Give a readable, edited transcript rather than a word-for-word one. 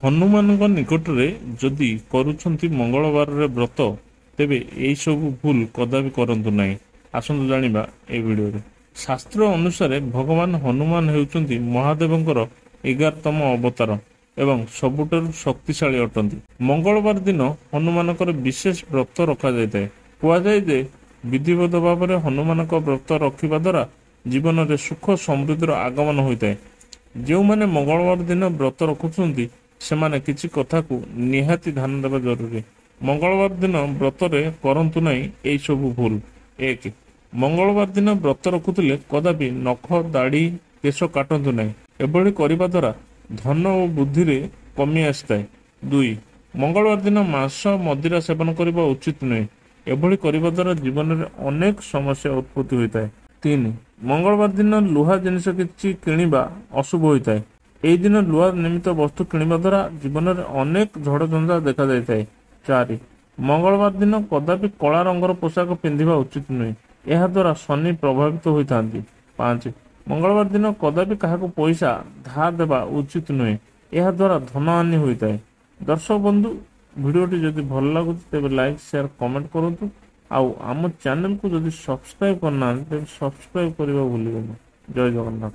ହନୁମାନଙ୍କ ନିକଟରେ ଯଦି କରୁଛନ୍ତି ମଙ୍ଗଳବାରରେ ବ୍ରତ, ତେବେ ଏହିସବୁ ଭୁଲ କଦାପି କରନ୍ତୁ ନାହିଁ। ଆସନ୍ତୁ ଜାଣିବା ଏହି ଭିଡ଼ିଓରେ। ଶାସ୍ତ୍ର ଅନୁସାରେ ଭଗବାନ ହନୁମାନ ହେଉଛନ୍ତି ମହାଦେବଙ୍କର 11ତମ ଅବତାର ଏବଂ ସବୁଠାରୁ ଶକ୍ତିଶାଳୀ ଅଟନ୍ତି। ମଙ୍ଗଳବାର ଦିନ ହନୁମାନଙ୍କର ବିଶେଷ ବ୍ରତ ରଖାଯାଇଥାଏ। କୁହାଯାଏ ଯେ ବିଧିବଦ୍ଧ ଭାବରେ ହନୁମାନଙ୍କ ବ୍ରତ ରଖିବା ଦ୍ୱାରା ଜୀବନରେ ସୁଖ ସମୃଦ୍ଧିର ଆଗମନ ହୋଇଥାଏ। ଯେଉଁମାନେ ମଙ୍ଗଳବାର ଦିନ ବ୍ରତ ରଖୁଛନ୍ତି, ସେମାନେ କିଛି କଥାକୁ ନିହାତି ଧ୍ୟାନ ଦେବା ଜରୁରୀ। ମଙ୍ଗଳବାର ଦିନ ବ୍ରତରେ କରନ୍ତୁ ନାହିଁ ଏହିସବୁ ଭୁଲ। 1, ମଙ୍ଗଳବାର ଦିନ ବ୍ରତ ରଖୁଥିଲେ କଦାପି ନଖ, ଦାଢ଼ି, କେଶ କାଟନ୍ତୁ ନାହିଁ। ଏଭଳି କରିବା ଦ୍ୱାରା ଧନ ଓ ବୁଦ୍ଧିରେ କମି ଆସିଥାଏ। 2, ମଙ୍ଗଳବାର ଦିନ ମାଂସ, ମଦିରା ସେବନ କରିବା ଉଚିତ ନୁହେଁ। ଏଭଳି କରିବା ଦ୍ୱାରା ଜୀବନରେ ଅନେକ ସମସ୍ୟା ଉତ୍ପତ୍ତି ହୋଇଥାଏ। 3, ମଙ୍ଗଳବାର ଦିନ ଲୁହା ଜିନିଷ କିଛି କିଣିବା ଅଶୁଭ ହୋଇଥାଏ। ଏହି ଦିନ ଲୁହା ନିର୍ମିତ ବସ୍ତୁ କିଣିବା ଦ୍ୱାରା ଜୀବନରେ ଅନେକ ଝଡ଼ଝଞ୍ଜା ଦେଖାଯାଇଥାଏ। 4, ମଙ୍ଗଳବାର ଦିନ କଦାପି କଳା ରଙ୍ଗର ପୋଷାକ ପିନ୍ଧିବା ଉଚିତ ନୁହେଁ। ଏହାଦ୍ୱାରା ଶନି ପ୍ରଭାବିତ ହୋଇଥାନ୍ତି। 5, ମଙ୍ଗଳବାର ଦିନ କଦାପି କାହାକୁ ପଇସା ଧାର ଦେବା ଉଚିତ ନୁହେଁ। ଏହାଦ୍ୱାରା ଧନହାନି ହୋଇଥାଏ। ଦର୍ଶକ ବନ୍ଧୁ, ଭିଡ଼ିଓଟି ଯଦି ଭଲ ଲାଗୁଛି ତେବେ ଲାଇକ୍, ସେୟାର, କମେଣ୍ଟ କରନ୍ତୁ। ଆଉ ଆମ ଚ୍ୟାନେଲକୁ ଯଦି ସବସ୍କ୍ରାଇବ୍ କରିନାହାନ୍ତି ତେବେ ସବସ୍କ୍ରାଇବ୍ କରିବା ଭୁଲିବେନି। ଜୟ ଜଗନ୍ନାଥ।